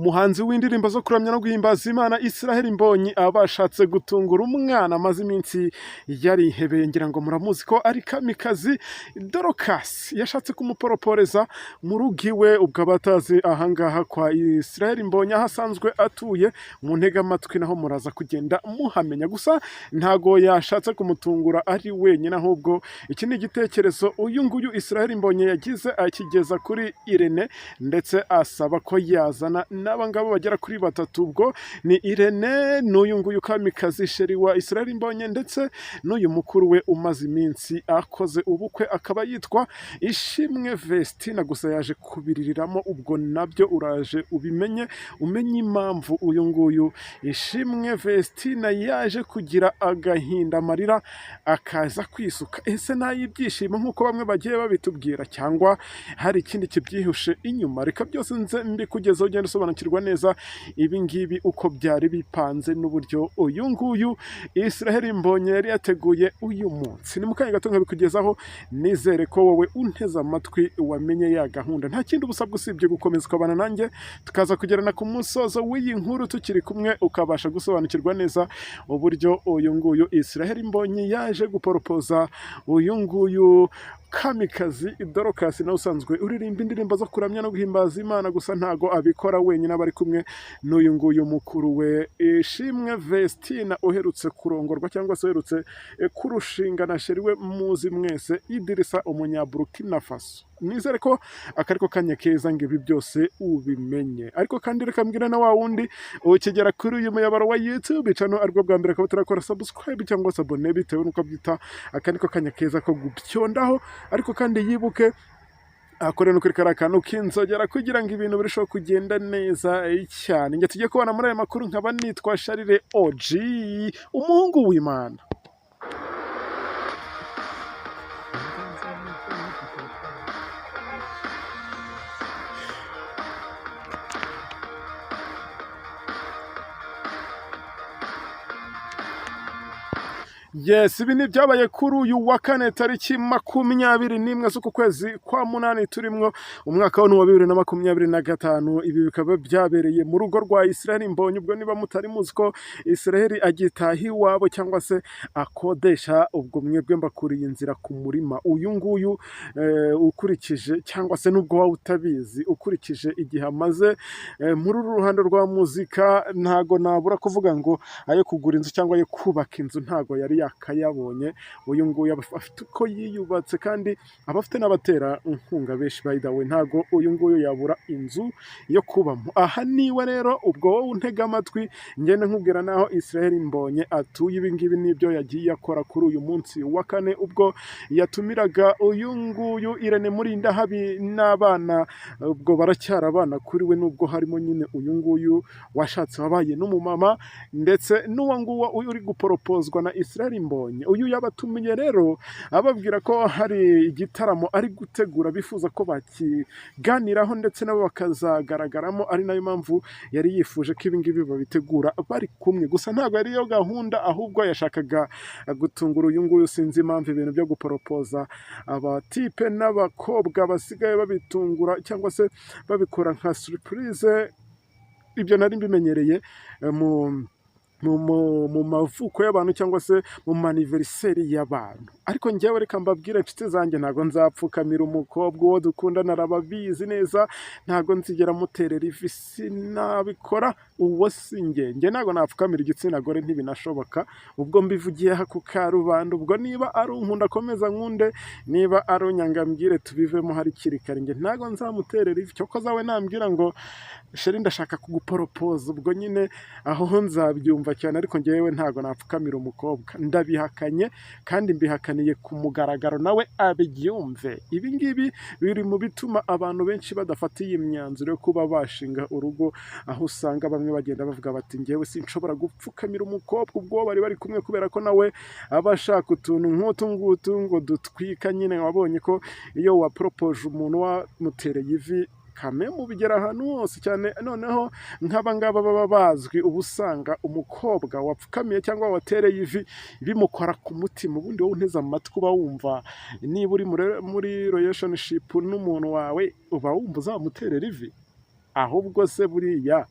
Umuhanzi w'indirimbo zo kuramya no guhimbaza Imana Israel Mbonyi aba ashatse gutungura umwana amaze iminsi yarihebeye. Ngira ngo muramuzi ko ari Kamikazi Dorcas. Yashatse kumuporoporeza mu rugo iwe. Ubwo abatazi ahangaha kwa Israel Mbonyi aho asanzwe atuye, mu ntege amatwi naho muraza kugenda muhamenya. Gusa ntago yashatse kumutungura ari wenyine, ahubwo iki ni igitekerezo uyu nguyu Israel Mbonyi yagize, akigeza kuri Irene, ndetse asaba ko yazana n'aba ngaba bagera kuri batatu. Ubwo ni Irene n'uyu nguyu Kamikazi, chéri wa Israel Mbonyi, ndetse n'uyu mukuru we umaze iminsi akoze ubukwe, akaba yitwa Ishimwe Vestina. Gusa yaje kubiririramo, ubwo nabyo uraje ubimenye, umenye impamvu uyu nguyu Ishimwe Vestina yaje kugira agahinda, amarira akaza kwisuka. Ese n'ay'ibyishimo nk'uko bamwe bagiye babitubwira, cyangwa hari ikindi kibyihushe inyuma? Reka byose nze mbikugezeho, ugenda usobanukirwa neza ibi ngibi uko byari bipanze n'uburyo uyu nguyu Israel Mbonyi yari yateguye uyu munsi. Ni mu kanya gato nkabikugezaho. Nizere ko wowe unteze amatwi wamenye ya gahunda. Nta kindi ubusabwa usibye gukomeza ukabana nanjye, tukaza kugerana ku musozo w'iyi nkuru tukiri kumwe, ukabasha gusobanukirwa neza uburyo uyu nguyu Israel Mbonyi yaje guporopoza uyu nguyu Kamikazi Dorcas, nawe usanzwe uririmba indirimbo zo kuramya no guhimbaza Imana. Gusa ntago abikora wenyine, aba ari kumwe n'uyu nguyu mukuru we Ishimwe Vestina, uherutse kurongorwa cyangwa se uherutse kurushinga na chéri we muzi mwese, Idirisa umunyaburukina Faso. Nizere ko aka ariko kanya keza ngo ibi byose ubimenye. Ariko kandi reka mbwira na wa wundi ukigera kuri uyu muyoboro wa YouTube channel aribwo bwa mbere, akaba turakora subscribe cyangwa se abonné bitewe n'uko abyita, aka niko kanya keza ko gutyondaho. Ariko kandi yibuke akore no kuri kariya kantu k'inzogera kugira ngo ibintu birusheho kugenda neza cyane. Njye tujye kubona muri aya makuru, nkaba nitwa Sharire OG, umuhungu w'Imana. Yes, ibi ni ibyabaye kuri uyu wa kane, tariki 21 z'uku kwezi kwa munani turimwo, umwaka wa 2025. Ibi bikaba byabereye mu rugo rwa Israel Mbonyi. Ubwo niba mutari muzi ko Israel agitaha iwabo cyangwa se akodesha, ubwo mwebwe mbakuriye inzira ku murima. Uyu nguyu ukurikije, cyangwa se nubwo waba utabizi, ukurikije igihe amaze muri uru ruhando rwa muzika, ntago nabura kuvuga ngo ayo kugura inzu cyangwa ayo kubaka inzu ntago yari yakayabonye. Uyu nguyu aba afite uko yiyubatse, kandi aba afite n'abatera inkunga benshi. By the way, ntago uyu nguyu yabura inzu yo kubamo. Aha niwe rero. Ubwo wowe untega amatwi, ngende nkubwira naho Israel Mbonyi atuye. Ibi ngibi nibyo yagiye akora kuri uyu munsi wa kane, ubwo yatumiraga uyu nguyu Irene Murindahabi n'abana. Ubwo baracyari abana kuri we, nubwo harimo nyine uyu nguyu washatse wabaye n'umumama, ndetse n'uwo nguwo uri guporopozwa na Israel Mbonyi. Uyu yabatumiye rero ababwira ko hari igitaramo ari gutegura, bifuza ko bakiganiraho ndetse nabo bakazagaragaramo, ari nayo mpamvu yari yifuje ko ibi ngibi babitegura bari kumwe. Gusa ntabwo yari yo gahunda, ahubwo yashakaga gutungura uyu nguyu. Sinzi impamvu ibintu byo guporopoza abatipe n'abakobwa basigaye babitungura cyangwa se babikora nka surprise. Ibyo nari mbimenyereye mu mavuko y'abantu cyangwa se mu ma anniversaire y'abantu. Ariko njyewe reka mbabwire, inshuti zanjye, ntabwo nzapfukamira umukobwa. Uwo dukundana arababizi neza, ntabwo nzigera muterera ivi, sinabikora. Uwo si njye. Njye ntabwo napfukamira igitsina gore, ntibinashoboka. Ubwo mbivugiye aha ku karubanda. Ubwo niba ari unkunda akomeza nkunde, niba ari unyanga mbwire tubivemo hakiri kare. Njye ntabwo nzamuterera ivi. Cyokoza we nambwira ngo "Chéri, ndashaka kuguporopoza," ubwo nyine aho ho nzabyumva cyane. Ariko njyewe ntabwo napfukamira umukobwa, ndabihakanye kandi mbihakaniye ku mugaragaro, nawe abyumve. Ibi ngibi biri mu bituma abantu benshi badafata iyi myanzuro yo kuba bashinga urugo, aho usanga bamwe bagenda bavuga bati "Njyewe sinshobora gupfukamira umukobwa ubwo bari bari kumwe," kubera ko nawe aba ashaka utuntu nk'utu ngutu ngo dutwika nyine. Wabonye ko iyo waporopoje umuntu wamutereye ivi, kamemu bigera ahantu hose cyane. Noneho nk'aba ngaba baba bazwi, uba usanga umukobwa wapfukamiye cyangwa watereye ivi bimukora ku mutima. Ubundi wowe unteze amatwi, uba wumva niba uri muri relationship n'umuntu wawe, uba wumva uzamuterera ivi? Ahubwo se buriya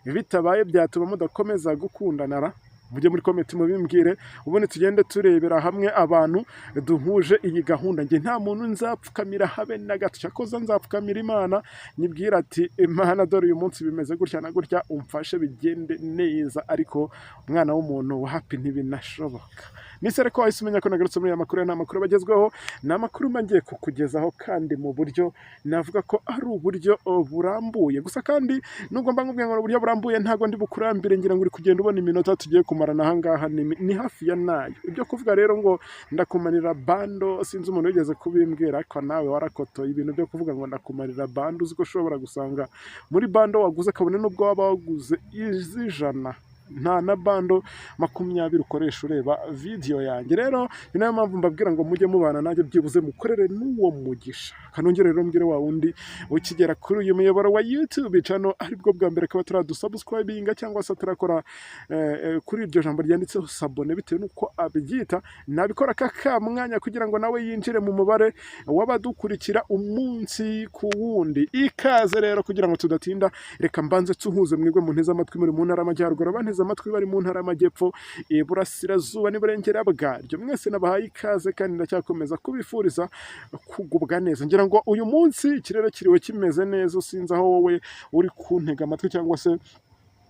bitabaye byatuma mudakomeza gukundana ra? Mujye muri comment mubimbwire, ubundi tugende turebera hamwe abantu duhuje iyi gahunda. Njye nta muntu nzapfukamira habe na gato. Cyakoze nzapfukamira Imana, nyibwira ati: "Imana, dore uyu munsi bimeze gutya na gutya, umfashe bigende neza." Ariko umwana w'umuntu wapi, ntibinashoboka. Nisere ko wahise umenya ko nagarutse muri aya makuru. Ni amakuru bagezweho, ni amakuru mba ngiye kukugezaho kandi mu buryo navuga ko ari uburyo burambuye. Gusa kandi nubwo mba nkubwiye ngo ni uburyo burambuye, ntabwo ndi bukurambire. Ngira ngo uri kugenda ubona iminota tugiye kumarana aha ngaha ni hafi ya nayo. Ibyo kuvuga rero ngo ndakumarira bundle, sinzi umuntu wigeze kubimbwira, ariko nawe warakotoye ibintu byo kuvuga ngo ndakumarira bundle. Uzi ko ushobora gusanga muri bundle waguze, kabone n'ubwo waba waguze iz'ijana, nta na bundle 20 ukoresha ureba video yanjye. Rero ni nayo mpamvu mbabwira ngo mujye mubana nanjye, byibuze mukorere n'uwo mugisha. Kanongere rero mbwire wa wundi ukigera kuri uyu muyoboro wa YouTube channel aribwo bwa mbere, akaba ataradusubscribinga cyangwa se atarakora kuri iryo jambo ryanditseho s'abonner bitewe n'uko abyita, nabikora aka mwanya kugira ngo nawe yinjire mu mubare w'abadukurikira umunsi ku wundi. Ikaze rero. Kugira ngo tudatinda, reka mbanze tuhuze mwebwe munteze amatwi muri mu ntara y'Amajyaruguru, abanteze amatwi bari mu ntara y'Amajyepfo, Iburasirazuba n'Iburengera bwaryo. Mwese nabahaye ikaze kandi ndacyakomeza kubifuriza kugubwa neza. Ngira ngo uyu munsi ikirere kiriwe kimeze neza. Usinze aho wowe uri kuntega amatwi cyangwa se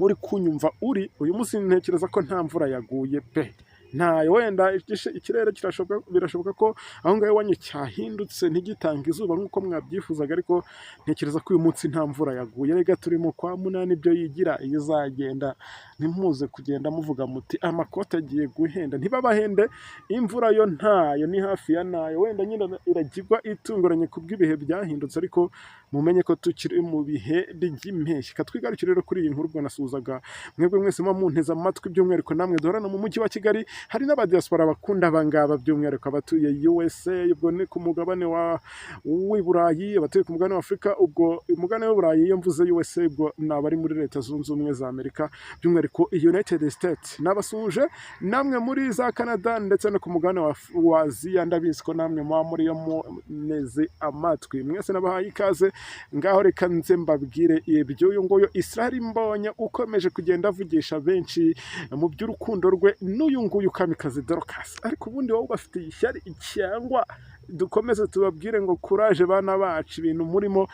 uri kunyumva uri uyu munsi, ntekereza ko nta mvura yaguye pe, ntayo. Wenda ikirere kirashoboka, birashoboka ko aho ngaho iwanyu cyahindutse ntigitange izuba nk'uko mwabyifuzaga, ariko ntekereza ko uyu munsi nta mvura yaguye. Rega turi mu kwa munani, ibyo yigira iyo izagenda. Ntimuze kugenda muvuga muti amakote agiye guhenda. Ntibabahende, imvura yo ntayo, ni hafi ya nayo. Wenda nyine iragigwa itunguranye kubw'ibihe byahindutse, ariko mumenye ko tukiri mu bihe by'impeshyi. Katwigarukire rero kuri iyi nkuru. Ubwo nasuhuzaga mwebwe mwese muba munteze amatwi, by'umwihariko namwe duhorana mu mujyi wa Kigali. Hari n'abadiaspora bakunda abangaba, by'umwihariko abatuye USA, ubwo ni ku mugabane wa w'i Burayi, abatuye ku mugabane wa Afurika. Ubwo umugabane w'i Burayi, iyo mvuze USA, ubwo ni abari muri Leta Zunze Ubumwe za Amerika, by'umwihariko United States. Nabasuhuje namwe muri za Canada ndetse no ku mugabane wa Aziya, ndabizi ko namwe muba muri yo muneze amatwi. Mwese nabahaye ikaze. Ngaho reka nze mbabwire iby'uyu nguyu Israel Mbonye ukomeje kugenda avugisha benshi mu by'urukundo rwe n'uyu nguyu Kamikazi Dorcas. Ariko ubundi wowe ubafitiye ishyari, cyangwa dukomeze tubabwire ngo kuraje bana bacu, ibintu murimo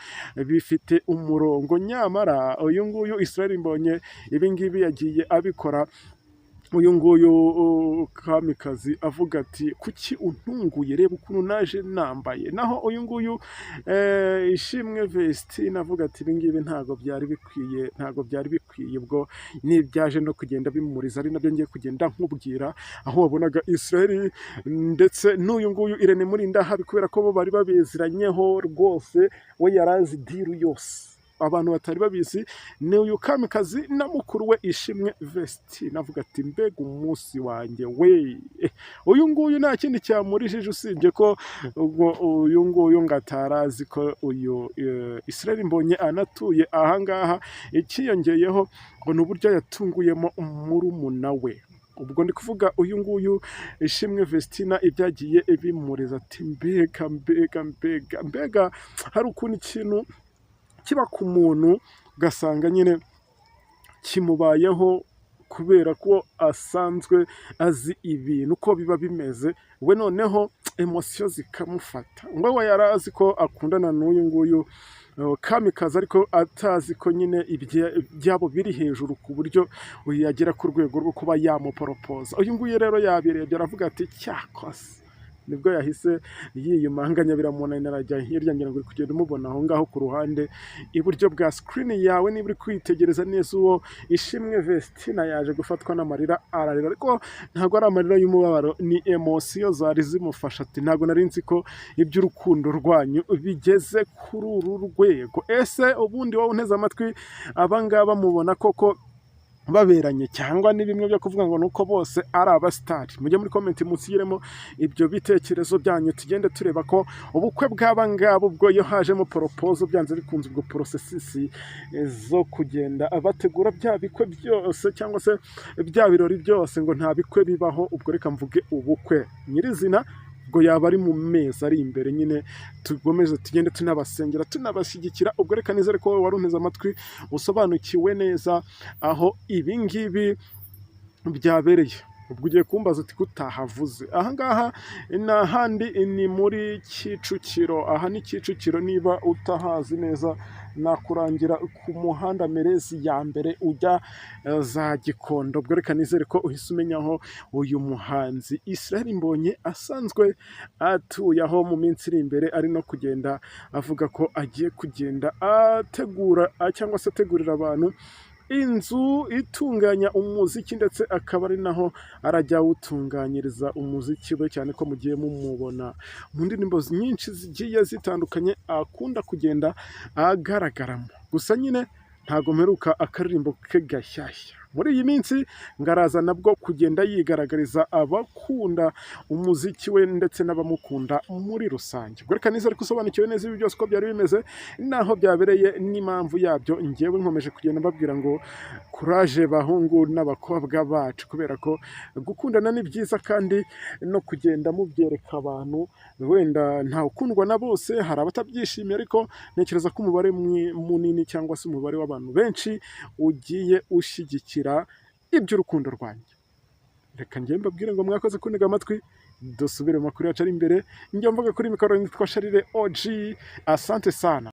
bifite umurongo? Nyamara uyu nguyu Israel Mbonye ibi ngibi yagiye abikora uyu nguyu Kamikazi avuga ati: "Kuki untunguye? Reba ukuntu naje nambaye." Naho uyu nguyu Ishimwe Vestine avuga ati: "Ibi ngibi ntabwo byari bikwiye, ntabwo byari bikwiye." Ubwo n'ibyaje no kugenda bimuriza ari nabyo ngiye kugenda nkubwira, aho wabonaga Israel ndetse n'uyu nguyu Irene Murindahabi, kubera ko bo bari babiziranyeho rwose, we yarazi deal yose. Abantu batari babizi ni uyu Kamikazi na mukuru we Ishimwe Vestine. Avuga ati: "Mbega umunsi wanjye we!" Uyu nguyu nta kindi cyamurijije usibye ko ubwo uyu nguyu ngo atarazi ko uyu Israel Mbonye anatuye ahangaha. Ikiyongeyeho ngo ni uburyo yatunguyemo murumuna we, ubwo ndi kuvuga uyu nguyu Ishimwe Vestina, ibyagiye bimuriza ati: "Mbega, mbega, mbega, mbega!" Hari ukuntu ikintu kiba ku muntu ugasanga nyine kimubayeho kubera ko asanzwe azi ibintu uko biba bimeze, we noneho émotion zikamufata. Ngo we yari azi ko akundana n'uyu nguyu Kamikazi, ariko atazi ko nyine ibyabo biri hejuru ku buryo uyu yagera ku rwego rwo kuba yamuporopoza. Uyu nguyu rero yabirebye aravuga ati: "Cyakoze." Nibwo yahise yiyumanganya, biramunanira, arajya hirya. Ngira ngo uri kugenda umubona aho ngaho ku ruhande iburyo bwa screen yawe niba uri kwitegereza neza. Uwo Ishimwe Vestina yaje gufatwa n'amarira, ararira, ariko ntabwo ari amarira y'umubabaro, ni émotion zari zimufasha. Ati: "Ntabwo nari nzi ko iby'urukundo rwanyu bigeze kuri uru rwego." Ese ubundi wowe unteze amatwi, abangaba mubona koko baberanye, cyangwa ni bimwe byo kuvuga ngo nuko bose ari abasitari? Mujye muri comment musigiremo ibyo bitekerezo byanyu, tugende tureba ko ubukwe bw'aba ngaba, ubwo iyo hajemo proposal, byanze bikunze ubwo processus zo kugenda bategura bya bikwe byose cyangwa se bya birori byose, ngo nta bikwe bibaho, ubwo reka mvuge ubukwe nyirizina, Ubwo yaba ari mu mezi ari imbere nyine. Tugomeze tugende tunabasengera, tunabashyigikira. Ubwo reka nizere ko wowe wari unteze amatwi usobanukiwe neza aho ibi ngibi byabereye. Ubwo ugiye kumbaza uti kutahavuze? Ahangaha ni ahandi, ni muri Kicukiro. Aha ni Kicukiro. Niba utahazi neza, nakurangira ku muhanda Merezi ya mbere ujya za Gikondo. Ubwo reka nizere ko uhise umenya aho uyu muhanzi Israel Mbonyi asanzwe atuye, aho mu minsi iri imbere ari no kugenda avuga ko agiye kugenda ategura cyangwa se ategurira abantu inzu itunganya umuziki, ndetse akaba ari naho arajya awutunganyiriza umuziki we, cyane ko mugiye mumubona mu ndirimbo nyinshi zigiye zitandukanye akunda kugenda agaragaramo. Gusa nyine ntabwo mperuka akaririmbo ke gashyashya. Muri iyi minsi ngaraza nabwo kugenda yigaragariza abakunda umuziki we ndetse n'abamukunda muri rusange. Ubwo reka nizere ko usobanukiwe neza ibi byose uko byari bimeze n'aho byabereye n'impamvu yabyo. Ngewe nkomeje kugenda mbabwira ngo kuraje bahungu n'abakobwa bacu, kubera ko gukundana ni byiza kandi no kugenda mubyereka abantu. Wenda ntawukundwa na bose, hari abatabyishimiye, ariko ntekereza ko umubare munini cyangwa se umubare w'abantu benshi ugiye ushyigikira iby'urukundo rwanjye. Reka njye mbabwire ngo mwakoze kuntega amatwi. Dusubire mu makuru yacu ari imbere. Njya mvuga kuri mikoro nitwa Sharire OG. Asante sana.